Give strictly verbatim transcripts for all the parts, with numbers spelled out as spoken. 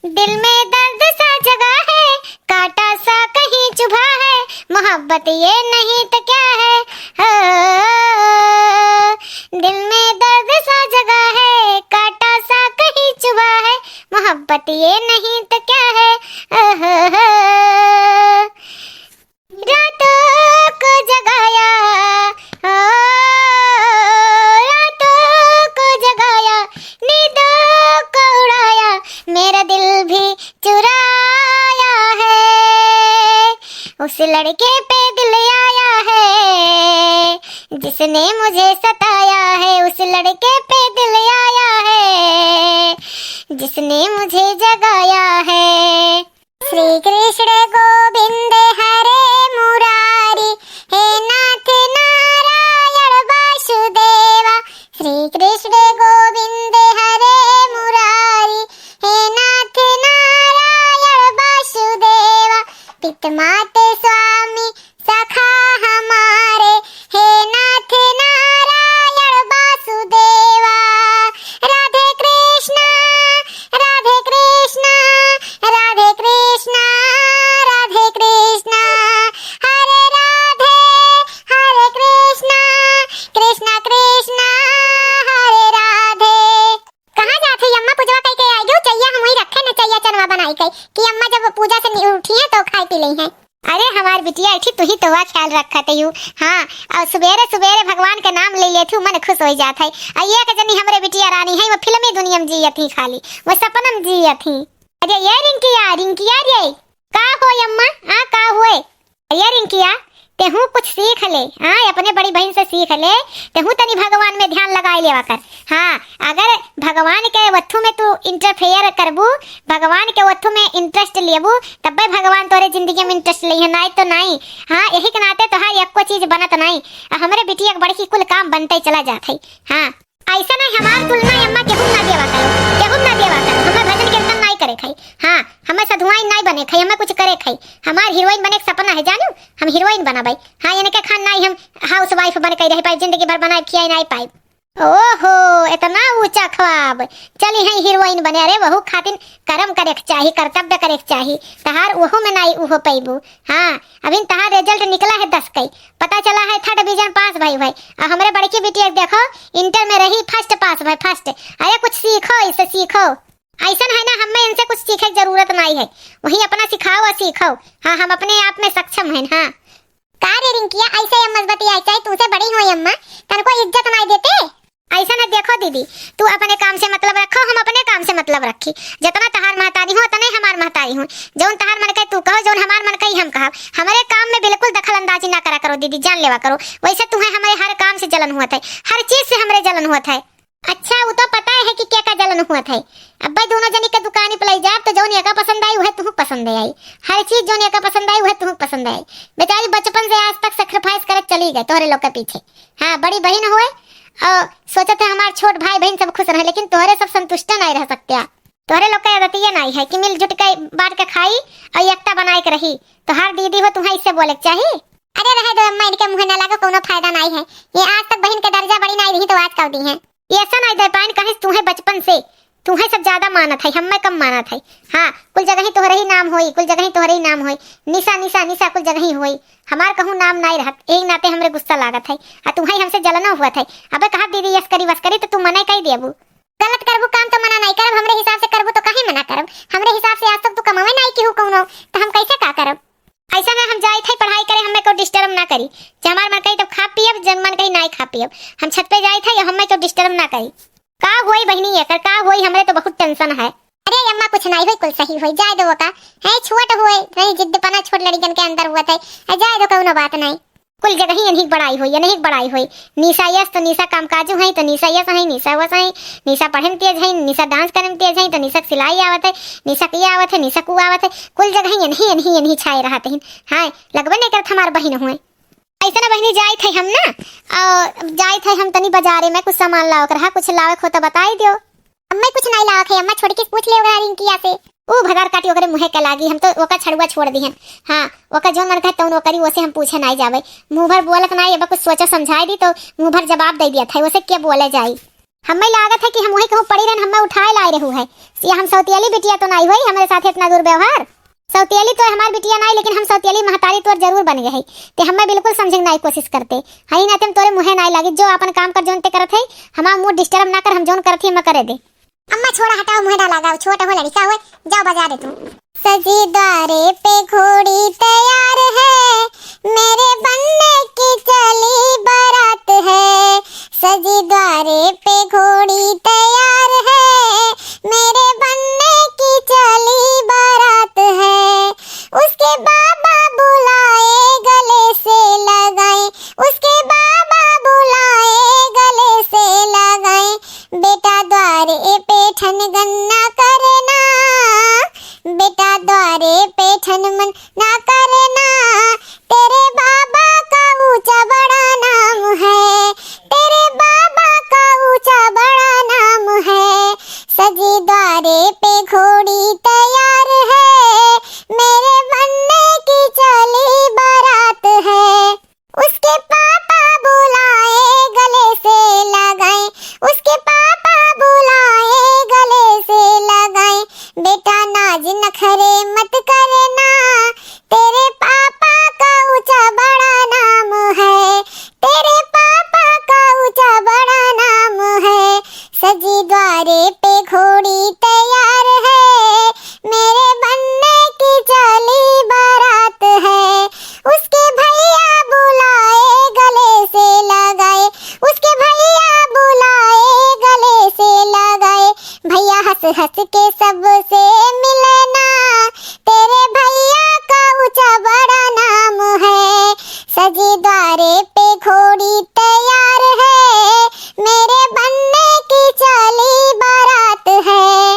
दिल में दर्द सा जगा है, कांटा सा कहीं चुभा है, मोहब्बत ये नहीं तो क्या है। हो, दिल में दर्द सा जगा है, कांटा सा कहीं चुभा है, मोहब्बत ये नहीं तो क्या है। ओहो हो। रातों को जगाया, ओ, रातों को जगाया, नींदों को उड़ाया, मेरा दिल भी चुराया है। उस लड़के पे दिल आया है, जिसने मुझे सताया है, उस लड़के पे दिल आया है, जिसने मुझे जगाया है। श्री कृष्ण गोविंद हरे मुरारी, हे नाथ नारायण वासुदेवा। श्री कृष्ण गोविंद हरे मुरारी, हे नाथ नारायण वासुदेवा। पित मात स्वामी सखा हमारे, हे नाथ नारायण वासुदेवा। राधे कृष्णा, राधे कृष्णा, राधे कृष्णा, राधे कृष्णा। हरे राधे, हरे कृष्णा, कृष्णा कृष्णा, हरे राधे। कहाँ जात है अम्मा? पूजवा कई के आई गयो, चैया हम वहीं रखे न, चैया चनवा बनाई के, कि अम्मा जब पूजा से नि-, उठी हैं तो खाई पी लेई हैं। अरे हमार बिटिया, ऐठी तू ही तोहवा ख्याल रखत हयू। हाँ, और सुबेरे सुबेरे भगवान के नाम ले लेत हूँ, मन खुश हो जात है। और ये एक जनी हमरे बिटिया रानी है, वो फिल्मी दुनिया में जियत ही खाली, वो सपनम जियत ही। अरे ये रिंकिया, रिंकिया रे, का होय अम्मा? आ, का होय? अरे रिंकिया, तेहू कुछ सीख ले, हाँ, अपने बड़ी बहिन से सीख ले, तेहू तनी भगवान में ध्यान लगाए लेवा कर। हाँ, अगर भगवान के वत्थु में तू interfere करबू, भगवान के वत्थु में interest लेबू, तब्बे भगवान तोरे जिंदगी में interest लेइहैं, नाई तो नाई। हाँ, यही के नाते तोहार एको चीज बनत नाई। आ हमरे बिटिया के बड़की कुल काम बनते चला जात है। हाँ, ऐसा नाई, हमार तुलना अम्मा केहू ना देवा करो, केहू ना देवा करो। हमें भजन कीर्तन नाई करे खाई। हाँ, हमें सधुआइन नाई बने खाई, हमें कुछ करे खाई। हमार हीरोइन बने के सपना है, जानू, हम हीरोइन बनाबे। हाँ, इनके खान नाई हम housewife बन के रह पाए, जिंदगी भर बनाए खियाए नाई पाए। ओहो, इतना ऊंचा ख्वाब। चली हैं हीरोइन बने। अरे वहू खातिन करम करे के चाही, कर्तव्य करे के चाही। तहार ओहू में नाई उहो पैबू। हाँ, अभी तहार result निकला है दस कई, पता चला है third division pass भई है। आ हमरे बड़की बिटिया के देखो, inter में रही first pass भई, first। अरे कुछ सीखो, इसे सीखो। ऐसन है ना, हमें इनसे कुछ सीखे के जरूरत नाई है, वही अपना सिखाओ और सीखो। हाँ, हम अपने आप में सक्षम हैं। हाँ। का रे रिंकिया, ऐसे अम्मा से बतियाए, चाहे तूसे बड़ी होई अम्मा, तनको इज्जत नाई देते? ऐसा न देखो दीदी, तू अपने काम से मतलब रखो, हम अपने काम से मतलब रखी। जितना तहार महतारी हो, उतने हमार महतारी हो। जौन तहार मन कहे तू कहो, जौन हमार मन कही हम कहब। हमरे काम में बिल्कुल दखल अंदाजी ना करा करो दीदी, जान लेवा करो। वैसे तुम्हें हमरे हर काम से जलन हुआ था, हर चीज से हमरे जलन हुआ था। अच्छा, वो तो पता है कि क्या का जलन हुआ था। अब भाई दोनों जनी के दुकानी पे ले जाब तो जौन एका पसंद आई, वह तुहू पसंद आई। हर चीज जौन एका पसंद आई, वह तुहू पसंद आई। बेचारी बचपन से आज तक sacrifice करत चली गए तोहरे लोग के पीछे। हाँ, बड़ी बहिन होए और सोचत है हमार छोट भाई बहिन सब खुश रहे, लेकिन तोहरे सब संतुष्ट नाई रह सकते। तोहरे लोग के आदत ये नाई है कि मिलजुट के बांट के खाई और एकता बनाए के रही। तोहार दीदी हो, तुम्हें इससे बोले के चाही? अरे रहे दो अम्मा, इनके मुँहे ना लागो, कोनो फायदा नाई है। ये आज तक बहिन के दर्जा बड़ी नाई रही तो आज कब दी है? ये ऐसा नाई दे पाइन, कहीं तुम्हें बचपन से तुम्हें सब ज्यादा मानत है, हमें कम मानत है। हाँ, कुल जगह ही तोहरे ही नाम होई, कुल जगह ही तोहरे ही नाम होई। निशा, निशा, निशा कुल जगह ही होई। हमार कहूँ नाम नाई रहत, एक नाते हमरे गुस्सा लागत है। आ तुम्हें हमसे जलनो हुआ था। अबे कहा दीदी यस करी वस करी तो तू मना कई देबू। गलत करबू काम तो मना नाई करब, हमरे हिसाब से करबू तो काहे मना करब? हमरे हिसाब से आज तक तू कमावे नाई केहू कौनो, तो हम कैसे का करब? ऐसा ना हम जाइत है पढ़ाई करे, हमें को disturb ना करी। जे हमार मन कही तब खा पियब, जन मन कही नाई खा पियब। हम छत पे जाइत है, हमें को disturb ना करी। का होई बहिनी एकर, का होई? हमरे तो बहुत tension है। अरे अम्मा कुछ नाई होई, कुल सही होई, जाए दो का। है छोट होए, नहीं जिद्दपना छोट लड़िकन के अंदर हुआ था। है जाए दो, कौनो बात नाई। कुल जगह ही इन्हीं की बड़ाई होई, इन्हीं की बड़ाई होई। निशा यस तो निशा कामकाजू है, तो निशा यस है, निशा वस है, निशा पढ़े में तेज है, निशा dance करे में तेज है, तो निशा के सिलाई आवत है, निशा के आवत है, निशा को आवत है। कुल जगह ही इन्हीं, इन्हीं, इन्हीं छाए रहते हैं। हाँ, लगबे नहीं करत हमार बहिन हुए। ऐसे ना बहिनी, जाइत है हम ना, और जाइत है हम तनी बाजारे में कुछ सामान लावे के रहा, कुछ लावे के हो तो बताई दियो। अम्मा कुछ नाई लावत है, अम्मा छोटकी से पूछ ले ओकरा रिंकिया से। ऊ भगार काटी ओकरे मुँहे के लागी, हम तो ओका छड़ुआ छोड़ दिहन। हाँ, ओका जौन मन कहे तौन ओकरी, ओसे हम पूछे नाई जावे। मुँह भर बोलत नाई, अब कुछ सोचा समझाई दी तो मुँह भर जवाब दे दिया था, ओसे क्या बोले जाई? हम्मे लागत है कि हम वही कहूँ पड़ी रहन, हम्मे उठाए लाए रहू है। या हम सौतियली बिटिया तो नाई होई, हमरे साथे इतना दुर्व्यवहार। सौतियली तो हमार बिटिया नाई, लेकिन हम सौतियली महतारी तोर जरूर बन गए है। ते हम्मे बिल्कुल समझे के नाई कोशिश करते। हई ना ते हम तोरे मुँहे नाई लागी, जो आपन काम कर जौन ते करत है, हमार mood disturb ना कर, हम जौन करत ही हम्मे करे दे। अम्मा छोड़ा, हटाओ, मुँहे ना लगाओ, छोट हो लड़िका हो, जाओ बजा दे तू। सजी द्वारे पे घोड़ी तैयार है, मेरे बनने की चली बारात है। सजी द्वारे पे घोड़ी तैयार है, मेरे बनने की चली बारात है। उसके बाबा बुलाए, गले से लगाए, उसके बाबा बुलाए, गले से लगाए। बेटा द्वारे पे ठनगन ना करना, बेटा द्वारे पे ठनमन ना करना, तेरे बाबा का ऊंचा बड़ा नाम है, तेरे बाबा का ऊंचा बड़ा नाम है। सजी द्वारे पे घोड़ी तैयार है, मेरे बनने की चली बारात है। उसके पापा बुलाए, गले से लगाए, उसके पापा बुलाए, गले से लगाए। बेटा नाज नखरे मत करना, तेरे पापा का ऊंचा बड़ा नाम है, तेरे पापा का ऊंचा बड़ा नाम है। सजी द्वारे पे घोड़ी तैयार है, मेरे बनने की चली बारात है। उसके भैया बुलाए, गले से लगाए, उसके भैया बुलाए, गले से लगाए। भैया हंस हंस के सबसे मिलना, तेरे भैया का ऊंचा बड़ा नाम है। सजी द्वारे पे घोड़ी तैयार है, मेरे बनने की चली बारात है।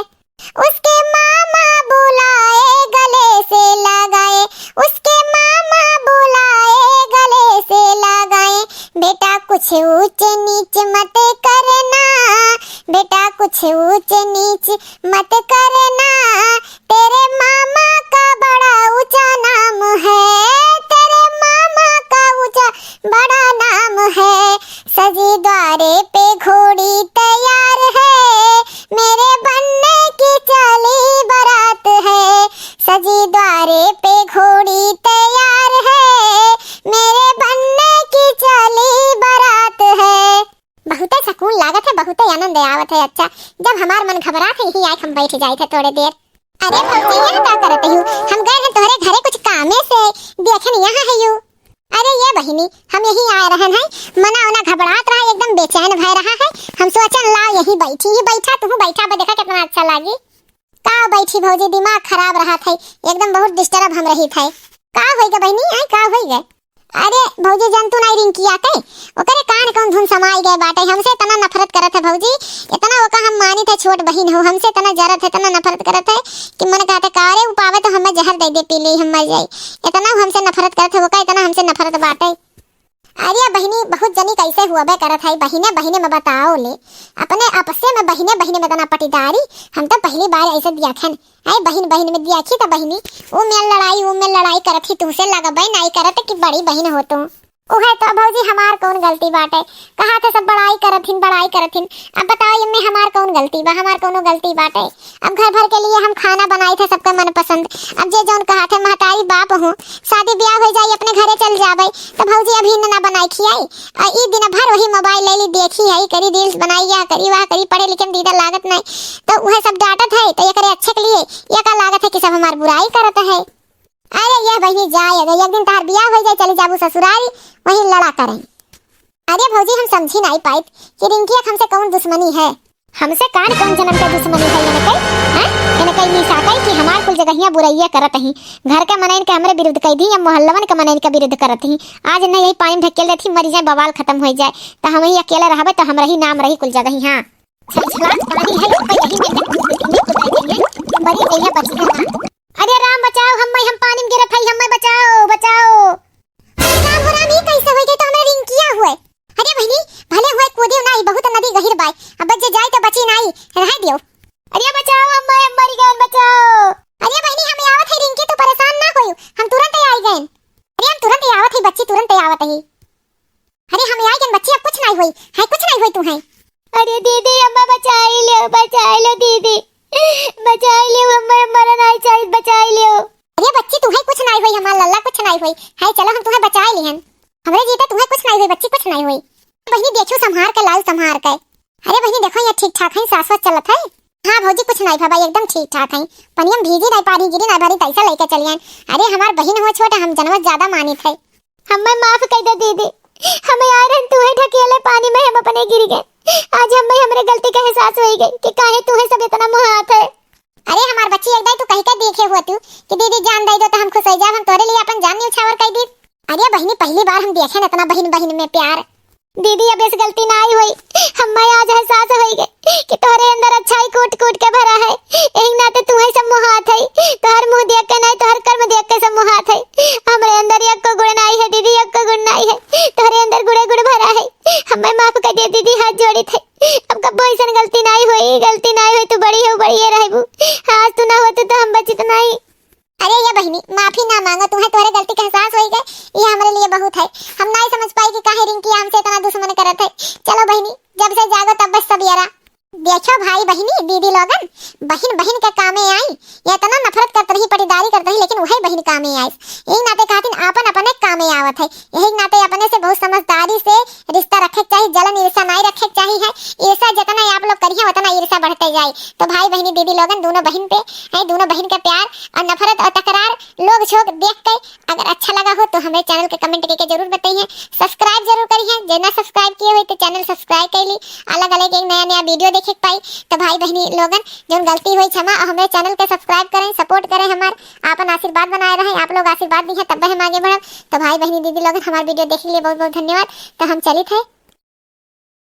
उसके मामा बुलाए, गले से लगाए, उसके मामा बुलाए, गले से लगाए। बेटा कुछ ऊंच नीच मत करना, बेटा कुछ ऊंच नीच मत करना, तेरे मामा का बड़ा ऊंचा नाम है, तेरे मामा का ऊंचा बड़ा नाम है। सजी द्वारे पे घोड़ी तैयार है, मेरे बनने की चली बारात है। सजी द्वारे पे घोड़ी तैयार है, मेरे बनने की चली बारात है। बहुते सुकून लागत है, बहुते आनंद आवत है। अच्छा, जब हमार मन घबरात है, यहीं आके हम बैठ जाइत है थोड़े देर। अरे भौजी, यहाँ का करत हयू? हम गए हैं तोहरे घरे कुछ कामे से, देखेन यहाँ हयू। अरे ये बहिनी, हम यहीं आए रहन है, मना ओना घबरात रहा, एकदम बेचैन भय रहा है। हम सोचन लाओ यहीं बैठी ही बैठा, तुहू बैठा, अब देखा कितना अच्छा लागी। का बैठी भौजी, दिमाग खराब रहत है, एकदम बहुत disturb हम रहित है। का होई गे बहिनी, आय का होई गे? अरे भौजी, जानतू नाई रिंकिया के, ओकरे कान कौन धुन समाई गए बाटे, हमसे इतना नफरत करत है भौजी, इतना ओका हम मानित है, छोट बहिन हो, हमसे इतना जरत है, इतना नफरत करत है कि मन कहत है, का रे, उ पावे तो हमें जहर दे दे, पी ले, हम मर जाई। इतना हमसे नफरत करत है ओका, इतना हमसे नफरत बाटे। अरे बहिनी, बहुत जनी कैसे हुआ बे करत है, बहिने बहिने में बताओ ले, अपने आपसे में बहिने बहिने में इतना पटीदारी, हम तो पहली बार ऐसे दिया थे। आई बहिन बहिन में दिया थी तो बहिनी, ऊ में लड़ाई, ऊ में लड़ाई करत ही, तुमसे लगबे नाई करत कि बड़ी बहिन हो तुम। उहे तो भौजी, हमार कौन गलती बाटे? कहा थे सब बड़ाई करत हिन, बड़ाई करत हिन। अब बताओ, इनमें हमार कौन गलती बा? हमार कौनो गलती बाटे? अब घर भर के लिए हम खाना बनाई थे सबका मनपसंद। अब जे जौन कहा थे, महतारी बाप हो, शादी ब्याह हो जाई, अपने घरे चल जाबे, तो भौजी अभी न ना बनाई खियाई। आ ई दिन भर वही mobile ले ली, देखी है, करी reels बनाई, या करी, वह करी, पढ़े लिखे में दीदा लागत नहीं, तो वह सब डांटत है, तो एकरे अच्छे के लिए, ये का लागत है कि सब हमार बुराई करत है। अरे यह बहिनी जाए, अगर एक दिन तार बियाह हो जाए, चली जाबू ससुरारी, वहीं लड़ा करें। अरे भौजी, हम समझी नहीं पाइत कि रिंकिया हमसे कौन दुश्मनी है। हमसे कान कौन जन्म के दुश्मनी है इनके? हैं? इनके निशा के कि हमार कुल जगहिया बुरैया करत ही, घर के मनइन के हमरे विरुद्ध कह दी या मोहल्लवन के मनइन के विरुद्ध करत ही। आज इन्हें यही पानी में ढकेल देती, मरी जाए, बवाल खत्म हो जाए, तो हम ही अकेले रहबे, तो हमरा ही नाम रही कुल जगह। हाँ, छलछलात पानी है, ऊपर यही में कुछ भी नहीं कुदाई देंगे, मरी जाइए, बची है ना। अरे राम बचाओ, हम्मे, हम पानी में गिरत हई, हम्मे बचाओ, बचाओ। अरे राम हो राम, ई कैसे होई गए? तो हमरा रिंकिया हुए। अरे बहिनी, भले हुए कूदियो नाही, बहुत नदी गहिर बाय, अब जे जाए तो बची नाही, रह दियो। अरे बचाओ, हम्मे, हम्मे मरी गए, बचाओ। अरे बहिनी, हम आवत है रिंकी, तू परेशान ना होयू, हम तुरंत आई गए। अरे हम तुरंत आवत है बच्ची, तुरंत आवत है। अरे हम आई गए बच्ची, अब कुछ नहीं होई है, कुछ नहीं होई तू है। अरे दीदी, चलत है? हाँ भौजी, कुछ नाहीं भवा, एकदम ठीक ठाक है। पनिया में भीजी नाहीं पारी, गिरी नाहीं पारी, तैसा लइके चली आइन। अरे हमार बहिन हो छोट, हम जनवत ज्यादा मानित है। हमें माफ कइ दे दीदी, हमें आए रहन तुहे ढकेले पानी में, हम अपने गिर गए। आज हमें हमरे गलती का एहसास होइ गए कि काहे तुहे सब इतना मुहात है। अरे हमार बच्ची, एक दाई तू कहि के देखे हुआ तू कि दीदी जान दइ दो तो हम खुश होइ जाब, हम तोरे लिए अपन जान न्यौछावर कइ दी। अरे बहिनी, पहली बार हम देखे न इतना बहिन बहिन में प्यार। दीदी अब इस गलती नाहीं होई, हमें आज एहसास होइ गए कि तोहरे अंदर अच्छाई कूट कूट के भरा है, यही नाते तुहे सब मुहात है। तोहर मुँह देख के नाहीं, तोहर कर्म देख के सब मुहात है। हमरे अंदर यक्को गुण नाहीं है दीदी, यक्को गुण नाहीं है। तोहरे अंदर गुणे गुण भरा है। हमें माफ कइ दे दीदी, हाथ जोड़ी थे। अब कब्बो ऐसन गलती नाहीं होई, गलती नाहीं होई, तू बड़ी हो, बड़ी ये रहबू। आज तू ना होतू तो हम बचित नाहीं। अरे ये बहिनी, माफी ना मांगो, तुम्हें तोहरे गलती का एहसास होइ गए, ये हमरे लिए बहुत है। हम नाहीं समझ पाई कि काहे रिंकी हमसे इतना दुश्मन करत है। चलो बहिनी, जब से जागो तब बस सब यरा। देखो भाई बहिनी, दीदी लोगन, बहिन बहिन के कामे आई। ये इतना नफरत करत रही, पटीदारी करत रही, लेकिन वही बहिन कामे आई। यही नाते कहतिन आपन अपने कामे आवत है। यही नाते अपने से बहुत समझदारी से रिश्ता रखे के चाही, जलन ईर्ष्या नाहीं रखे के चाही है। ईर्ष्या जितना आप लोग करिए उतना ईर्ष्या बढ़ते जाए। तो भाई बहिनी दीदी लोगन, दोनों बहिन पे है, दोनों बहिन के प्यार और नफरत और तकरार लोग छोक देख के अगर अच्छा लगा हो तो हमें channel के comment करके जरूर बताइए, subscribe जरूर करिए। जे ना subscribe किए हुए तो channel subscribe कर ली, अलग अलग एक नया नया video देखे के पाई। तो भाई बहिनी लोगन, जौन गलती हुई क्षमा, और हमें channel के subscribe करें, support करें, हमार आपन आशीर्वाद बनाए रहें। आप लोग आशीर्वाद दी हैं तब हम आगे बढ़ब। तो भाई बहिनी दीदी लोगन, हमार video देखे के लिए बहुत बहुत धन्यवाद। तो हम चलित है।